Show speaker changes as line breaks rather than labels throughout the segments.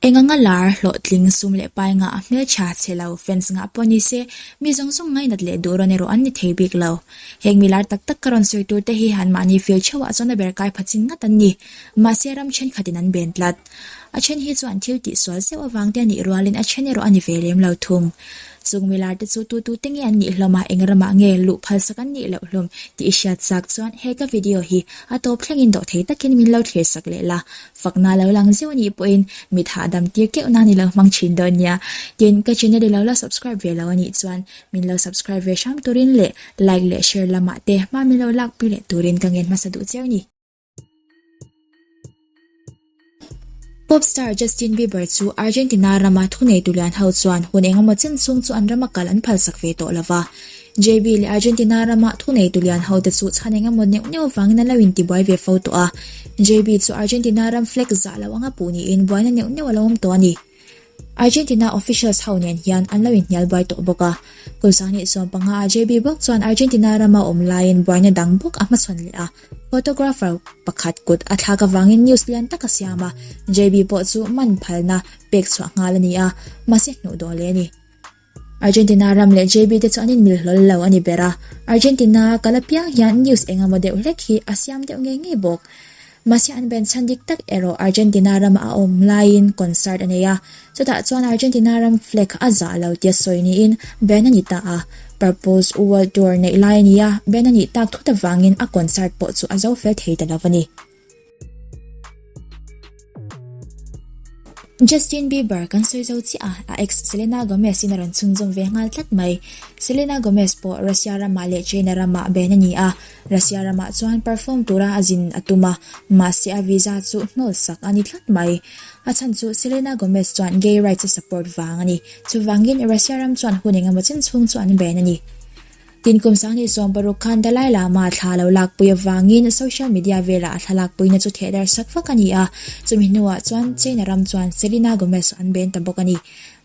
Eng anga lar hlawhtling sum leh pai ngah a hmeltha chhe lo fans ngah pawh ni se, mi zawng zawng ngainat leh duh rawn erawh an ni thei bik lo. Heng mi lar tak tak ka rawn sawi tur te hi an mahni feel theuhah chuan a ber kai pha chin ngat an ni. Mahse ram thenkhatin an ben tlat. A then hi chuan thil tihsual zeuh avang te a nih rualin a then erawh a ni ve lem lo thung. Chung mi lar te chu tu tu te nge an nih hlawm a, eng ramah nge luh phalsak an nih loh hlawm tih i hriat chak chuan he ka video hi a tawp thlengin dawh thei takin min lo thlir sak leh la. Fakna lo lang zeuh anih pawhin mit hahdam tir keuh nan i lo hmang thin dawn nia. Tin, ka channel i lo la subscribe ve lo anih chuan min lo subscribe ve hram turin leh like leh share lamah te hma min lo lakpui leh turin ka ngen hmasa duh chiau ni. Pop star Justin Bieber chu Argentina rama thuneitu lian ho chuan hun engemaw chen chhung chu an rama kal an phalsak ve tawh lova. JB leh Argentina rama thuneitu lian ho te chu chhan engemaw neuh neuh vangin an lo intibuai ve fo tawh a. JB chu Argentina ram flag zah lo anga puh niin buaina neuh neuh a lo awm tawh a ni. Argentina officials ho nen hian an lo inhnial buai tawh bawk a. Kum 2015 ah JB bawk chuan Argentina rama awm laiin buaina dang bawk a hmachhawn leh a. Photographer pakhat kut a thlak avangin news lian tak a siam a, JB pawh chu man phalna pek chhuah nghal a ni a, mahse hnuh dawh leh a ni. Argentina ram leh JB te chu an inmil hlawl lo a ni ber a, Argentina kal apiang hian news engemaw deuh hlek hi a siam deuh ngei ngei bawk. Mahse an ben chhan dik tak erawh Argentina rama a awm laiin concert a nei a, chutah chuan Argentina ram flag a zah lo tia sawi niin ban a ni ta a, Purpose World Tour neih lai a ni a, ban a nih tak thut avangin a concert pawh chu a zo fel thei ta lo a ni. Justin Bieber kan sawi zo chiah a, a ex Selena Gomez in a rawn chhunzawm ve nghal tlat mai. Selena Gomez pawh Russia ramah leh China ramah ben a ni a, Russia ramah chuan perform tura a zin a tum a, mahse a visa chu hnawl sak a ni tlat mai. A chhan chu Selena Gomez chuan gay rights a support vang a ni. Chuvangin Russia ram chuan hun engemaw chen chhung chu an ben a ni. Tin kum 2016 khan Dalai Lama thla lo lakpui avangin social media velah a thlalakpuina chu thehdarh sak vak a ni a, chumi hnuah chuan China ram chuan Selena Gomez an ben ta bawk a ni.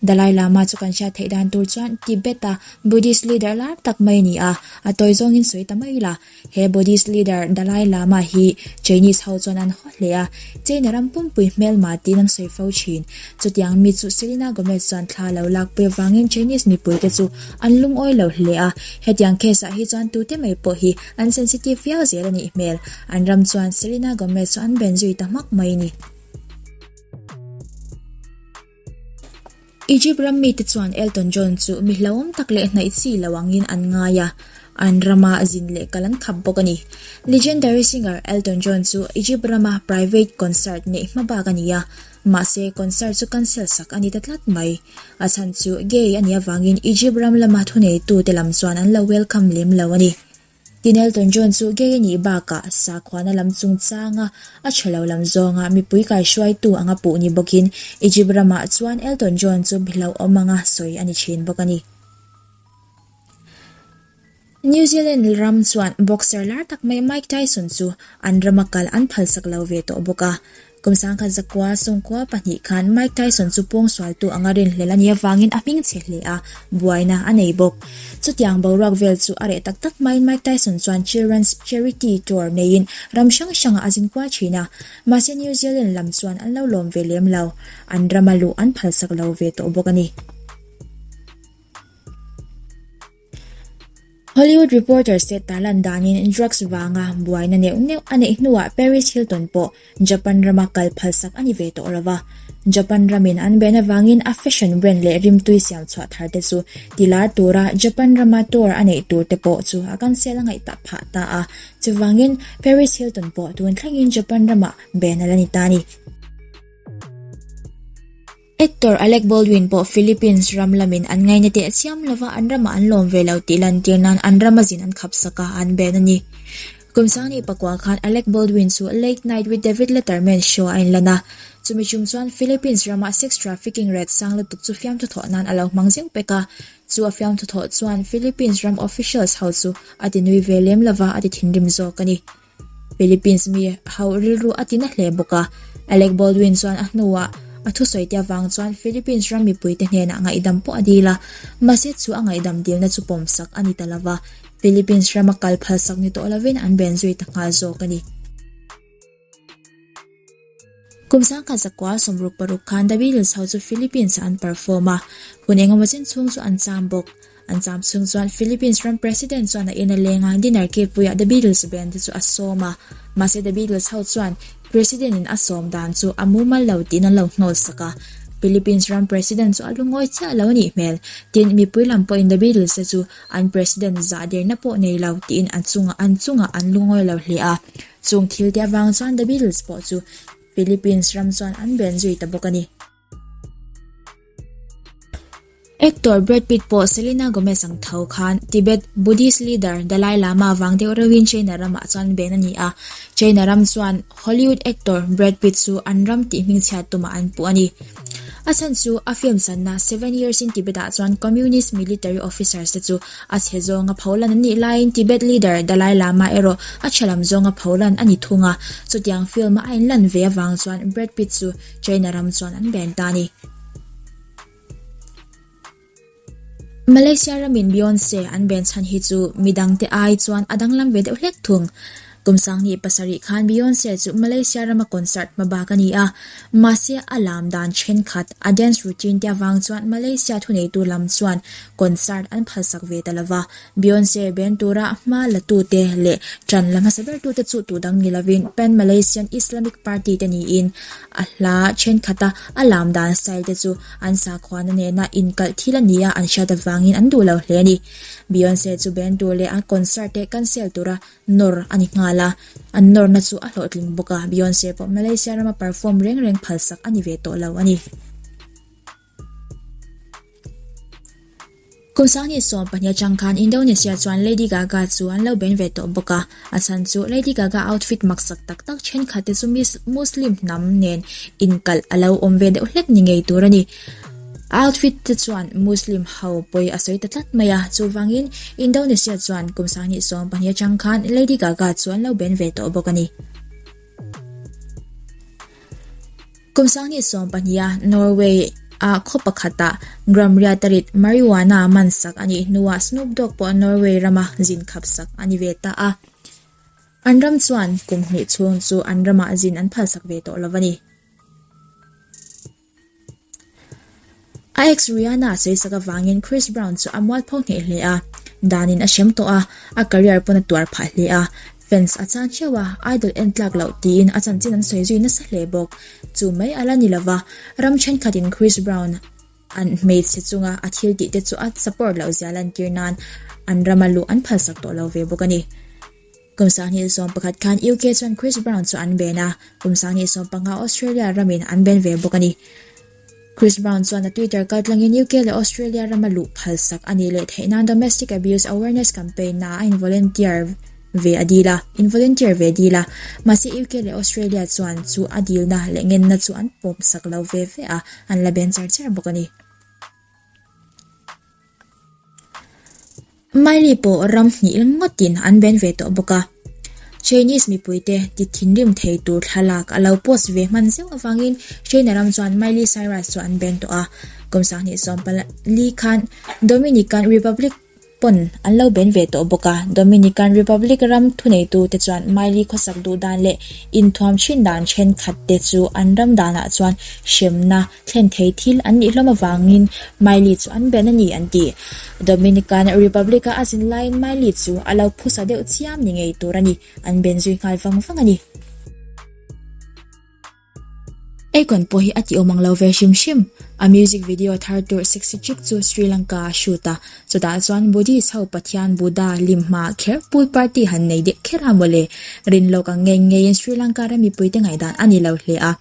Dalai Lama chu kan hriat theih dan tur chuan Tibet-a Buddhist leader lar tak mai a ni a, a tawi zawngin sawi ta mai la. He Buddhist leader Dalai Lama hi Chinese ho chuan an haw hle a, China ram pumpui hmelma tiin an sawi fo thin. Chutiang mi chu Selena Gomez chuan thla lo lakpui avangin Chinese mipuite chu an lungawi lo hle a, hetiang case ah hi chuan tute mai pawh hi an sensitive viau zel a nih hmel. An ram chuan Selena Gomez chu an ben zui ta hmak mai a ni. Egypt ram mite chuan Elton John chu mi hlauhawm tak leh hnaih chi lo angin an ngai a, an rama zin leh kal an khap bawk a ni. Legendary singer Elton John chu Egypt rama private concert neih hma bak a ni a, mahse concert chu cancel sak a ni ta tlat mai. A chhan chu gay a nih avangin Egypt ram lama thuneitute lam chuan an lo welcome lem lo a ni. Tin Elton John chu gay a nih bakah sakhuana lam chungchanga a tha lo lam zawnga mipui kaihruaitu anga puh ni bawkin Egypt ramah chuan Elton John chu bihlauhawm anga sawi a ni thin bawk a ni. New Zealand ram chuan boxer lar tak mai Mike Tyson chu an rama kal an phalsak lo ve tawh bawk a. Kum sangkhat zakua sawngkua pahnih khan Mike Tyson chu pawngsualtu anga rinhlel a nih avangin a hming chhe hle a, buaina a nei bawk. Chutiang boruak vel chu a reh tak tak hmain Mike Tyson chuan Children's Charity Tour neiin ram hrang hrangah a zin kual thin a, mahse New Zealand lam chuan an lo lawm ve lem lo, an rama luh an phalsak lo ve tawh bawk a ni. Hollywood Reporters te tarlan danin drugs vanga buaina neuh neuh a neih hnuah Paris Hilton pawh Japan rama kal phalsak a ni ve tawh lo va. Japan ramin an ben avangin a fashion brand leh rimtui siam chhuah thar te chu tilar tura Japan rama tour a neih tur te pawh chu a cancel a ngaihtuah phah ta a. Chuvangin Paris Hilton pawh tun thlengin Japan ramah ben a la ni ta a ni. Actor Alec Baldwin pawh Philippines ram lamin an ngaina teh chiam lova an ramah an lawm ve lo tih lantir nan an rama zin an khap sak a, an ben a ni. Kum sanghnih pakua khan Alec Baldwin chu Late Night with David Letterman show a inlan a, chumi chum chuan Philippines rama sex trafficking rate sang lutuk chu fiamthu thawh nan a lo hmang zeuh pek a, chu a fiamthu thawh chuan Philippines ram officials ho chu a ti nui ve lem lova a ti thinrim zawk a ni. Philippines mi ho rilru a ti na hle bawk a, Alec Baldwin chuan a hnuah a thusawi te avang chuan Philippines ram mipuite hnenah ngaihdam pawh a dil a, mahse chu a ngaihdam dilna chu pawmsak a ni ta lova, Philippines rama kal phalsak ni tawh lovin an ben zui ta nghal zawk a ni. Kum 1966 khan The Beatles ho chu Philippines ah an perform a, hun engemaw chen chhung chu an cham bawk. An cham chhung chuan Philippines ram President chuan a in a leng a, dinner kilpuiah The Beatles band te chu a sawm a. Mahse The Beatles ho chuan President in a sawm dan chu a mumal lo tiin an lo hnawl sak a. Philippines ram President chu a lungawi chiah lo a nih hmel. Tin, mipui lam pawhin The Beatles te chu an President zah derna pawh nei lo tiin an chungah an chungah an lungawi lo hle a. Chung thil te avang chuan The Beatles pawh chu Philippines ram chuan an ben zui ta bawk a ni. Actor Brad Pitt pawh Selena Gomez ang tho khan Tibet Buddhist leader Dalai Lama vang deuh reuhin China ramah chuan ben a ni a. China ram chuan Hollywood actor Brad Pitt chu an ram tih hmingchhiat tumah an puh a ni. A chhan chu a film channa Seven Years in Tibet ah chuan Communist military officers te chu a chhe zawnga pholan an nih laiin Tibet leader Dalai Lama erawh a chhe lam zawnga pholan a ni thung a. Chutiang film a a inlan ve avang chuan Brad Pitt chu China ram chuan an ben ta a ni. Malaysia ramin Beyonce an ben chhan hi chu midangte ai chuan a danglam ve deuh hlek thung. Kum sanghnih pasarih khan Beyonce chu Malaysia rama concert hma bak a ni a, mahse a lam dan thenkhat, a dance routine te avang chuan Malaysia thuneitu lam chuan concert an phalsak ve ta lova. Beyonce ben tura hma latute leh ṭan la hmasa bertute chu tu dang ni lovin Pan Malaysian Islamic Party te niin a hla ṭhenkhata a lam dan style te chu an sakhuana nena inkalh thil a nia an hriat avangin an duh lo hle a ni. Beyonce chu ben tur leh a concert te cancel tura nawr a ni nghal a, an nawrna chu a hlawhtling bawk a, Beyonce pawh Malaysia rama perform reng reng phalsak a ni ve tawh lo a ni. Kum sanghnih 12 atang khan Indonesia chuan Lady Gaga chu an lo ben ve tawh bawk a, a chhan chu Lady Gaga outfit maksak tak tak thenkhat te chu Muslim hnam nen inkalh a lo awm ve deuh hlek ni ngei tur a ni. A outfit te chuan Muslim ho pawi a sawi ta tlat mai a, chuvangin Indonesia chuan kum sanghnih 12 atang khan Lady Gaga chu an lo ben ve tawh bawk a ni. Kum 2012 a Norway a khaw pakhatah gram riatarit marijuana man sak a nih hnuah Snoop Dogg pawh Norway rama zin khap sak a ni ve ta a. An ram chuan kum hnih chhung chu an ramah zin an phalsak ve tawh lo a ni. A ex Rihanna sawisak avangin Chris Brown chu a mualpho hneh hle a, danin a hrem tawh a, a career pawn a tuar phah hle a, fans a chan theuh a, idol en tlak loh tiin a chanchin an sawi zui nasa hle bawk. Chu mai a la ni lova, ram thenkhatin Chris Brown an hmeichhe chunga a thil tih te chu a support loh zia lantir nan an rama luh an phalsak tawh lo ve bawk a ni. Kum 2011 khan UK chuan Chris Brown chu an ben a, kum 2015 Australia ramin an ben ve bawk a ni. Chris Brown chuan a Twitter kaltlangin UK leh Australia rama luh phalsak a nih leh theih nan Domestic Abuse Awareness Campaign naah a involunteer ve a dil a, involunteer ve dil a. Mahse UK leh Australia chuan chu a dilna leh ngenna chu an pawmsak lo ve ve a, an la ben char char bawk a ni. Miley pawh ram hnih ngawtin an ben ve tawh bawk a. Chinese mipuite ti thinrim thei tur thlalak a lo post ve hman zeuh avangin China ram chuan Miley Cyrus chu an ben tawh a. Kum 2024 khan Dominican Republic pawn an lo ben ve tawh bawk a. Dominican Republic ram thuneitute chuan Miley khawsak duh dan leh inthuam thin dan thenkhat te chu an ram danah chuan hremna Thlen thei thil an nih hlawm avangin Miley chu an ben a ni an ti. Dominican Republic-a a zin laiin Miley chu a lo phusa deuh chiam ni ngei tur a ni, an ben zui nghal vang vang a ni. Akon pawh hi a ti awm ang lo ve hrim hrim. A music video thar tur Sexy Chick chu Sri Lanka a shoot a, chutah chuan Buddhist ho pathian Buddha lim hmaah kher pool party han nei deuh kher a mawle. Rinlawk ang ngei ngeiin Sri Lanka ram mipuite ngaihdan a ni lo hle a.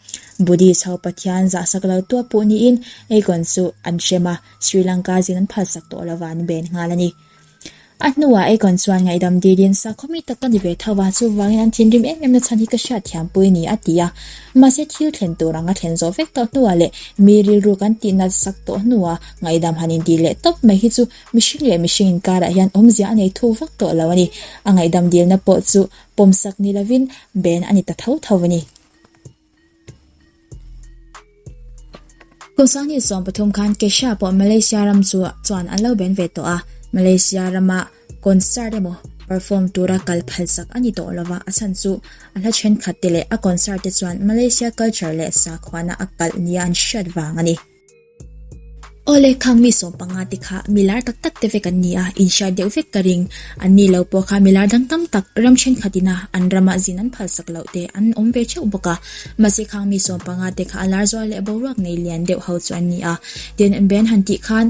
Buddhist ho Pathian zahsak lo tua puh niin Akon chu an hrem a, Sri Lanka zin an phalsak tawh lova an ben nghal a ni. A hnuah Akon chuan ngaihdam dilin sakhaw mi tak ka ni ve tho a, chuvangin an thinrim em em na chhan hi ka hriatthiam pui ni a ti a. Mahse thil thlen tur anga thlen zawh vek tawh hnuah leh mi rilru kan tih nat sak tawh hnuah ngaihdam han intih leh tawp mai hi chu mihring leh mihring inkarah hian awmzia a nei thu vak tawh lo a ni. A ngaihdam dilna pawh chu pawmsak ni lovin ben a ni ta tho tho a ni. Kum 2013 khan Kesha pawh Malaysia ram chu chuan an lo ben ve tawh a, Malaysia rama concert emaw. perform tura kal phalsak a ni tawh lova, a chhan chu a hla thenkhat te leh a concert te chuan Malaysia culture leh sakhuana a kalh nia an hriat vang a ni. Awle, khang mi 15 te kha mi lar tak tak te vek an ni a, inhriat deuh vek ka ring. An ni lo pawh kha mi lar dang tam tak ram thenkhat ina an rama zin an phalsak loh te an awm ve theuh bawk a. Mahse khang mi 15 te kha a lar zual leh boruak nei lian deuh ho chu an ni a. Tin, Ben han tih khan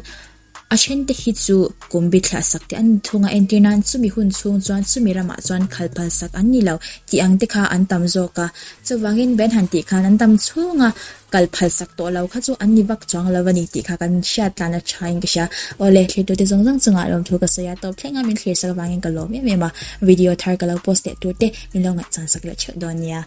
A then te hi chu kum bi thlah sak te an ni thung a, entir nan chumi hun chhung chuan chumi ramah chuan khal phal sak an ni lo tih ang te kha an tam zawk a. Chuvangin Ben han tih khan an tam chhunga kal phal sak tawh lo kha chu an ni vak chuang lo a ni tih kha kan hriat tlan a tha in ka hria. Awle, thlirtute zawng zawng chungah lawmthu ka sawi a, tawp thleng a min thlir sak avangin ka lawm em em a, video thar ka lo post leh tur te min lo ngaihchan sak leh theuh dawn nia.